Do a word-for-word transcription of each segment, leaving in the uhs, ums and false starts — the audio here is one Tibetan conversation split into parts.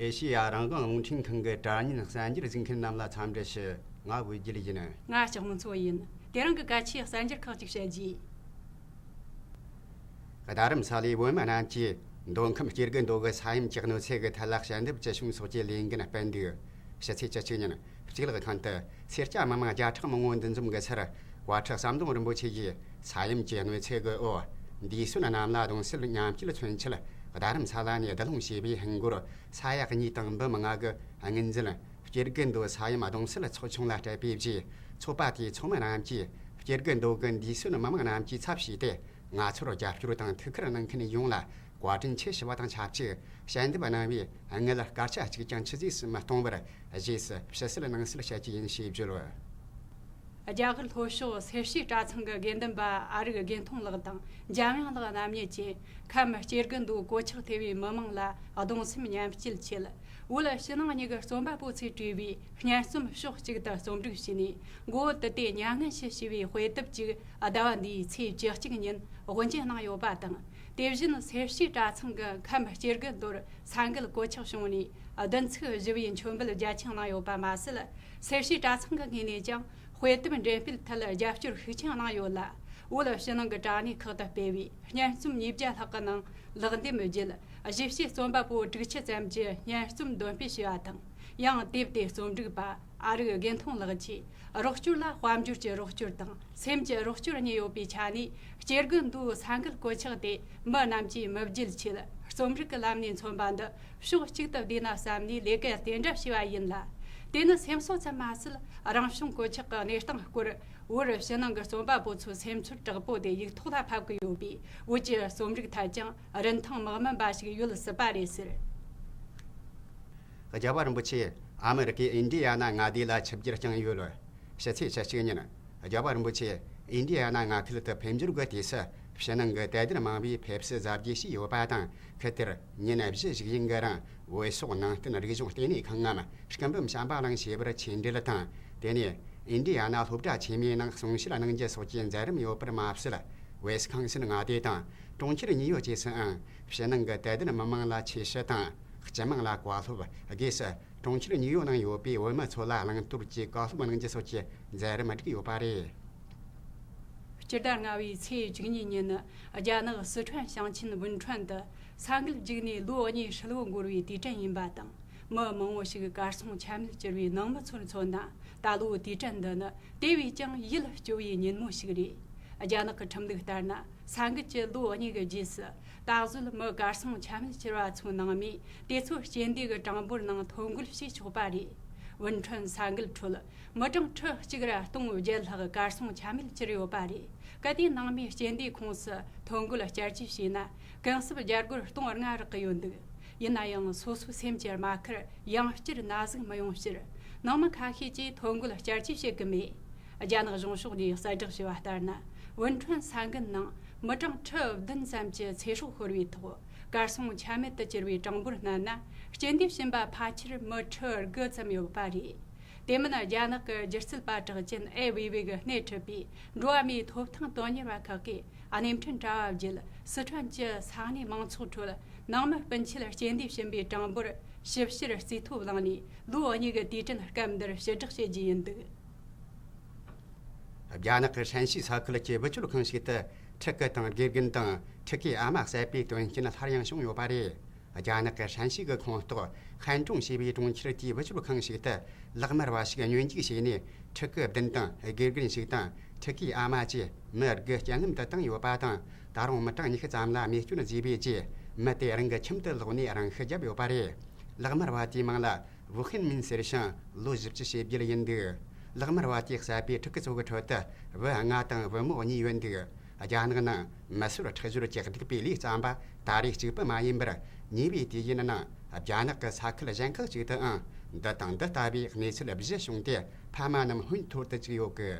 ཨེ་ཤེ་ཡ་རང་དབང་རླུང་འཕྲིན་ཁང་གི་དྲ་བརྙན་གསར་འགྱུར་གཟིགས་མཁན་རྣམས་ལ་འཚམས་འདྲི་ཞུ། ང་བོད་རྒྱལ་ཡིན། ང་ལྕགས་མོ་མཚོ་ཡིན། དེ་རིང་གི་གལ་ཆེའི་གསར་འགྱུར་ཁག་ཅིག་བཤད་རྒྱུ། རྡ་རམ་ས་ལའི་བོད་མི་རྣམས་ཀྱིས་མདོ་ཁམས་སྐྱེ་དགུ་མདོ་དབུས་ས་ཡོམ་གྱི་གནོད་འཚེ་གི་ཐད་ལ་ཞལ་འདེབས་ཇི་བྱུང་སོགས་ཀྱི་ལས་འགན་སྤེལ་འདུག། ཕྱི་ཚེས་བཅུ་གཅིག་ཉིན་གཙུག་ལག་ཁང་དུ་སེར་སྐྱ་མི་མང་བརྒྱ་ཕྲག་མང་བོ་འདུ་འཛོམས་ཀྱི་སར་བཀའ་ཁྲི་ཟམ་གདོང་རིན་པོ་ཆེ་ཡིས་ས་ཡོམ་གྱི་གནོད་འཚེ་གི་འོག་འདས་གསོན་རྣམས་ལ་གདུང་སེམས་མཉམ་སྐྱེད་མཚོན་ཆེད་རྡ་རམ་ས་ལ་ནས་བསྡུ་སློང་བྱས་པའི་ཧིན་སྒོར་ས་ཡ་གཉིས་དང་འབུམ་ལྔ་གི་དངུལ་རྫས་སྐྱེ་དགུ་མདོ་ས་ཡོམ་གདུང་སེལ་ཚོགས་ཆུང་ལ་སྤྲད་པའི་རྗེས། ཚོགས་པ་དེའི་ཚོགས་མི་རྣམས་ཀྱིས་སྐྱེ་དགུ་མདོ་གི་འདས་གསོན་མི་མང་རྣམས་ཀྱི་ཚབ་བྱས་ཏེ། ང་ཚོར་རྒྱབ་སྐྱོར་དང་ཐུགས་ཁུར་གནང་མཁན་ཡོངས་ལ་བཀའ་དྲིན་ཆེ་ཞུ་བ་དང་ཆབས་ཅིག། ཞལ་འདེབས་གནང་བའི་དངུལ་སྐར་ཆ་གཅིག་ཀྱང་ཆུད་ཟོས་སུ་མི་གཏོང་བར་རྗེས་སུ་ཕྱི་བསལ་ནང་སེལ་བྱ་རྒྱུ་ཡིན་ཞེས་བརྗོད། རྒྱ་གར་ལྷོ་ཕྱོགས་སེར་བྱེས་གྲྭ་ཚང་གི་དགེ་འདུན་པ་ཨ་རིག་དགེ་མཐོང་ལགས་དང་འཇམ་དབྱངས་ལགས་རྣམ་གཉིས་ཀྱིས་ཁམས་སྐྱེ་དགུ་མདོའི་གོད་ཆག་ཐེབས་པའི་མི་མང་ལ་གདུང་སེམས་མཉམ་སྐྱེད་ཆེད། བོད་ཕྱི་ནང་གཉིས་ཀྱི་རྩོམ་པ་པོ་ཚོས་བྲིས་པའི་སྙན་རྩོམ་ཕྱོགས་གཅིག་ཏུ་རྩོམ་སྒྲིག་བྱས་ནས། མགོ་བོ་དུད་དེ་མྱ་ངན་ཞུ་ཞེས་པའི་དཔེ་དེབ་ཅིག་ཟླ་བ་འདིའི་ཚེས་བཅུ་གཅིག་ཉིན་དབུ་འབྱེད་གནང་ཡོད་པ་དང་། དེ་བཞིན་སེར་བྱེས་གྲྭ་ཚང་གི་ཁམས་སྐྱེ་དགུ་མདོར་ས་འགུལ་གོད་ཆག་བྱུང་ནས་བདུན་ཚིགས་བཞི་བའི་མཆོད་འབུལ་རྒྱ་ཆེན་གནང་ཡོད་པ་མ་ཟད། སེར་བྱེས་གྲྭ་ཚང་གི་ངོས་ནས་ཀྱང་དཔེ་དེབ་འགྲེམས་སྤེལ་ཐད་རྒྱབ་སྐྱོར་ཤུགས་ཆེན་གནང་ཡོད་ལ། བོད་ཕྱི་ནང་གི་དྲ་གནས་ཁག་ཏུ་སྤེལ་བའི་སྙན་རྩོམ་ཉིས་བརྒྱ་ལྷག་གི་ནང་ལེགས་འདེམས་བརྒྱུད། གཞིས་བྱེས་རྩོམ་པ་པོ་དྲུག་ཅུ་ཙམ་གྱིས་སྙན་རྩོམ་འདོན་སྤེལ་བྱས་པ་དང་། ཡང་དེབ་དེའི་རྩོམ་སྒྲིག་པ་ཨ་རིག་དགེ་མཐོང་ལགས་ཀྱིས། རོགས་སྐྱོར་ལ་དཔལ་འབྱོར་གྱི་རོགས་སྐྱོར་དང་སེམས་ཀྱི་རོགས་སྐྱོར་གཉིས་ཡོད་པའི་ཆ་ནས། སྐྱེ་དགུ་མདོའི་ས་འགུལ་གོད་ཆག་དེ་མི་རྣམས་ཀྱིས་མི་བརྗེད་ཆེད། རྩོམ་རིག་གི་ལམ་ནས་མཚོན་པ་འདི་ཕྱོགས་གཅིག་ཏུ་བསྡུས་ན་བསམ་ནས་ལས་ཀ་དེ་འདྲ་བྱས་པ་ཡིན་ལ། དེ་ནི་སེམས་གསོ་ཙམ་མ་ཟད། རང་བྱུང་གོད་ཆག་གི་གནས་སྟངས་སྐོར་བོད་ཕྱི་ནང་གི་རྩོམ་པ་པོ་ཚོའི་སེམས་ཚོར་དྲག་པོ་དེ་ཡིག་ཐོག་ལ་ཕབ་ཀྱི་ཡོད་པས། བོད་ཀྱི་རྩོམ་རིག་ཐད་ཀྱང་རིན་ཐང་མི་དམན་པ་ཞིག་ཡོད་སྲིད་པ་རེད་ཟེར། རྒྱལ་བ་རིན་པོ་ཆེ་ཨ་མི་རི་ཀའི་ཨིན་ཌི་ཡ་ན་མངའ་སྡེ་ལ་ཆིབས་བསྒྱུར་བསྐྱངས་ཡོད། ཕྱི་ཚེས་བཅུ་གཅིག་ཉིན། རྒྱལ་བ་རིན་པོ་ཆེ་ཨིན་ཌི་ཡ་ན་མངའ་ཁུལ་དུ་ཕེབས་འབྱོར་གྱི་དུས་སུ། ཕྱི་ནང་གི་དད་ལྡན་མང་བོས་ཕེབས་བསུ་གཟབ་རྒྱས་བྱས་ཡོད་པ་དང་། ཁུལ་དེར་ཉིན་བཞི་བཞུགས་ཡུན་གྱི་རིང་བོད་སོག་ནང་བསྟན་རིག་གཞུང་ལྟེ་གནས་ཁང་ངམ་སྐུ་འབུམ་བྱམས་པ་གླིང་ཞེས་པར་ཆོས་འབྲེལ་དང་། དེ་ནས་ཨིན་ཌི་ཡ་ན་སློབ་གྲྭ་ཆེན་མོའི་ནང་གསུང་བཤད་གནང་རྒྱུ་སོགས་ཀྱི་མཛད་རིམ་ཡོད་པར་མ་ཟད། ཝེ་སི་ཁང་སིན་མངའ་སྡེ་དང་གྲོང་ཁྱེར་ཉིའུ་ཡོག་བཅས་སུའང་ཕྱི་ནང་གི་དད་ལྡན་མི་མང་ལ་ཆོས་ཞུ་དང་། སྤྱི་དམངས་ལ་བཀའ་སློབ། སྒོས་སུ་གྲོང་ཁྱེར་ཉིའུ་ཡོག་ནང་ཡོད་པའི་བོད་མི་ཚོ་ལ་བླང་དོར་གྱི་བཀའ་སློབ་གནང་རྒྱུ་སོགས་ཀྱི་མཛད་རིམ་བསྒྲིགས་ཡོད་པ་རེད། སྤྱི་ཟླ་ལྔ་བའི་ཚེས་བཅུ་གཉིས་ཉིན་རྒྱ་ནག་སི་ཁྲོན་ཞིང་ཆེན་ཝུན་ཁྲོན་དུ་ས་འགུལ་བརྒྱུགས་ནས་ལོ་གཉིས་ཧྲིལ་བོ་འགོར་བའི་དུས་དྲན་ཡིན་པ་དང་། མི་མང་བོ་ཞིག་གར་སོང་ཆ་མེད་གྱུར་བའི་ནང་མི་ཚོར་མཚོན་ན། ད་ལོའི་དུས་དྲན་འདི་ནི་དེ་བས་ཀྱང་ཡིད་སྐྱོ་བའི་ཉིན་མོ་ཞིག་རེད། རྒྱ་ནག་གི་ཁྲིམས་ལུགས་ལྟར་ན། ས་འགུལ་གྱི་ལོ་གཉིས་ཀྱི་རྗེས་སུ། ད་གཟོད་མི་གར་སོང་ཆ་མེད་གྱུར་བ་ཚོའི་ནང་མིས་དེ་ཚོར་སྤྱི་བདེ་གི་གྲངས་འབོར་ནང་ཐོ་འགོད་བྱས་ཆོག་པ་རེད། ཝུན་ཁྲོན་ས་འགུལ་ཁྲོད་མི་གྲངས་ཁྲི་གཅིག་ར་སྟོང་བརྒྱད་ལྷག་གར་སོང་ཆ་མེད་གྱུར་ཡོད་པ་རེད། གལ་ཏེ་ནང་མིས་སྤྱི་བདེ་ཁོངས་སུ་ཐོ་འགོད་བསྐྱར་བཅོས་བྱས་ན། གུན་གསབ་རྒྱ་སྒོར་སྟོང་ལྔ་རག་གི་ཡོད་འདུག། ཡིན་ན་ཡང་སོ་སོའི་སེམས་ཀྱི་རྨ་ཁར་ཡང་བསྐྱར་ན་ཟུག་མི་ཡོང་ཕྱིར། ནང་མི་ཁ་ཤས་ཀྱིས་ཐོ་འགོད་བསྐྱར་བཅོས་བྱེད་ཀྱི་མེད། རྒྱ་ནག་གཞུང་ཕྱོགས་ནས་གསལ་བསྒྲགས་བྱས་པ་ལྟར་ན། ཝུན་ཁྲོན་ས་འགུལ་ནང་མི་གྲངས་ཁྲི་བདུན་ཙམ་གྱི་ཚེ་སྲོག་ཤོར་བའི་ཐོག། གར་སོང་ཆ་མེད་དུ་གྱུར་བའི་གྲངས་འབོར་བསྣན་ན། སྤྱི་བདེ་བྱིན་པ་ཕལ་ཆེར་མི་ཁྲི་དགུ་ཙམ་ཡོད་པ་རེད། དེ་མིན་རྒྱ་ནག་གི་སྒྱུ་རྩལ་པ་གྲགས་ཅན་ཨེ་ཝེ་ཝེ་གིས་སྣེ་ཁྲིད་པའི་འགྲོ་བ་མིའི་ཐོབ་ཐང་དོན་གཉེར་བ་ཁག་གིས། གནས་འཕྲིན་དྲ་བ་བརྒྱུད་སི་ཁྲོན་གྱི་ས་གནས་མང་ཚོགས་ཁྲོད་ནང་མི་སྤུན་མཆེད་སྤྱི་བདེ་བྱིན་པའི་གྲངས་འབོར་ཞིབ་བཤེར་རྩིས་ཐོ་བླངས་ནས། ལོ་གཉིས་ཀྱི་དུས་དྲན་སྐབས་འདིར་ཕྱིར་བསྒྲགས་བྱེད་རྒྱུ་ཡིན་འདུག། རྒྱ་ནག་གི་ཧྲན་ཞི་ས་ཁུལ་གྱི་བུ་བཅོལ་ཁང་ཞིག་ཏུ་ཕྲུ་གུ་དང་དགེ་རྒན་དང་ཕྲུ་གུའི་ཨ་མ་བསད་པའི་དོན་རྐྱེན་སླར་ཡང་བྱུང་ཡོད་པ་རེད། རྒྱ་ནག་གི་ཧྲན་ཞི་གི་ཁོངས་གཏོགས་ཧན་ཀྲུང་ཞེས་པའི་གྲོང་ཁྱེར་དེའི་བུ་བཅོལ་ཁང་ཞིག་ཏུ་ལག་དམར་བ་ཞིག་སྙོན་འཇུག་བྱས་ནས། ཕྲུ་གུ་བདུན་དང་དགེ་རྒན་ཞིག་དང་ཕྲུ་གུའི་ཨ་མ་བཅས་མི་དགུ་རྐྱེན་ལམ་དུ་བཏང་ཡོད་པ་དང་། ད་རུང་མི་གྲངས་ཉི་ཤུ་ཙམ་ལ་རྨས་སྐྱོན་བཟོས་པའི་རྗེས། མི་དེ་རང་གི་ཁྱིམ་དུ་ལོག་ནས་རང་ཤི་བརྒྱབ་ཡོད་པ་རེད། ལག་དམར་བ་དེའི་མིང་ལ་ཝུ་ཧན་མིན་ཟེར་ཞིང་། ལོ་བཞི་བཅུ་ཞེ་བརྒྱད་ཡིན་འདུག། ལག་དམར་བ་དེས་བསད་པའི་ཕྲུ་གུ་ཚོ་གི་ཁྲོད་དུ་བུ་ལྔ་དང་བུ་མོ་གཉིས་ཡོད་འདུག། རྒྱ་ནག་ནང་མི་གསོད་ཁྲག་སྦྱོར་གྱི་སྡིག་པའི་ལས་བརྩམས་པ་ད་རེས་གཅིག་པུ་མ་ཡིན་པར། ཉེ་བའི་དུས་ཡུན་ནང་རྒྱ་ནག་གི་ས་ཁུལ་གཞན་ཁག་ཅིག་ཏུའང་འདི་དང་འདི་ལྟ་བུའི་གནས་ཚུལ་བཞི་བྱུང་སྟེ། ཕ་མ་རྣམས་ཧོན་ཐོར་དུ་བཅུག་ཡོད་གི།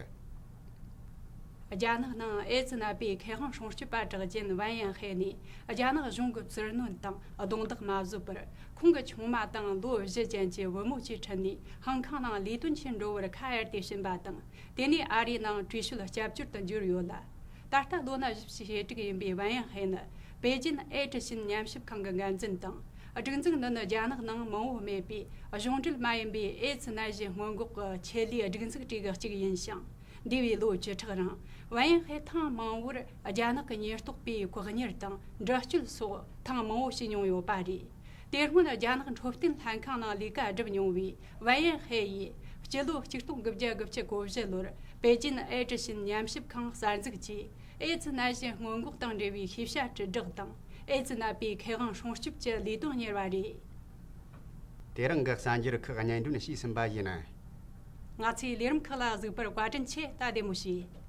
རྒྱ་ནག་ནང་ཨེ་ཙི་ནད་པའི་མཁས་དབང་སྲུང་སྐྱོབ་པ་གྲགས་ཅན་ཝན་ཡན་ཧེ་ནི་རྒྱ་ནག་གཞུང་གི་བཙིར་གནོན་དང་རྡུང་རྡེག་མ་བཟོད་པར། ཁོང་གི་ཆུང་མ་དང་ལོ་བཞི་ཅན་གྱི་བུ་མོ་བཅས་ཁྲིད་ནས་ཧང་ཁང་ནང་ལས་དོན་ཆེད་འགྲོ་བར་ཁ་གཡར་ཏེ་ཕྱིན་པ་དང་། དེ་ནས་ཨ་རིའི་ནང་བྲོས་བྱོལ་སྐྱབས་བཅོལ་དུ་འབྱོར་ཡོད་ལ། ད་ལྟ་ལོ་ན་བཞི་བཅུ་ཞེ་དྲུག་ཡིན་པའི་ཝན་ཡན་ཧེ་ནི་པེ་ཅིན་ཨེ་ཀྲི་ཤིན་ཉམས་ཞིབ་ཁང་གི་འགན་འཛིན་དང་ སྒྲིག་འཛུགས་འདི་ནི་རྒྱ་ནག་ནང་མང་བོ་མེད་པའི་གཞུང་འབྲེལ་མ་ཡིན་པའི་ཨེ་ཙི་ནད་གཞི་སྔོན་འགོག་གི་ཆེད་ལས་སྒྲིག་འཛུགས་གྲས་ཀྱི་གཅིག་ཡིན་ཞིང་། འདས་པའི་ལོ་བཅུ་ཕྲག་རིང་ཝན་ཡན་ཧེ་ཐེངས་མང་བོར་རྒྱ་ནག་གི་ཉེན་རྟོག་པས་བཀག་ཉར་དང་འདྲི་གཅོད་སོགས་ཐེངས་མང་བོ་བྱས་མྱོང་ཡོད་པ་རེད། དེ་སྔོན་རྒྱ་ནག་འཕྲོད་བསྟེན་ལྷན་ཁང་ནང་ལས་ཀ་བསྒྲུབས་མྱོང་བའི་ཝན་ཡན་ཧེ་ཡིས་སྤྱི་ལོ་གཅིག་སྟོང་དགུ་བརྒྱ་དགུ་བཅུ་གོ་བཞི་ལོར་པེ་ཅིན་ཨེ་ཀྲི་ཞིན་ཉམས་ཞིབ་ཁང་གསར་འཛུགས་ཀྱིས་ཨེ་ཙི་ནད་གཞི་སྔོན་འགོག་དང་འབྲེལ་བའི་ཤེས་བྱ་དྲིལ་བསྒྲགས་དང་ཨེ་ཙི་ནད་པའི་ཁེ་དབང་སྲུང་སྐྱོབ་ཀྱི་ལས་དོན་གཉེར་བ་རེད། དེ་རིང་གི་གསར་འགྱུར་ཁག་སྙན་སྒྲོན་ཞུས་ཟིན་པ་ཡིན། ང་ཚོའི་ལས་རིམ་ཁག་ལ་གཟིགས་པར་བཀའ་དྲིན་ཆེ། ད་བདེ་མོ་བྱོས།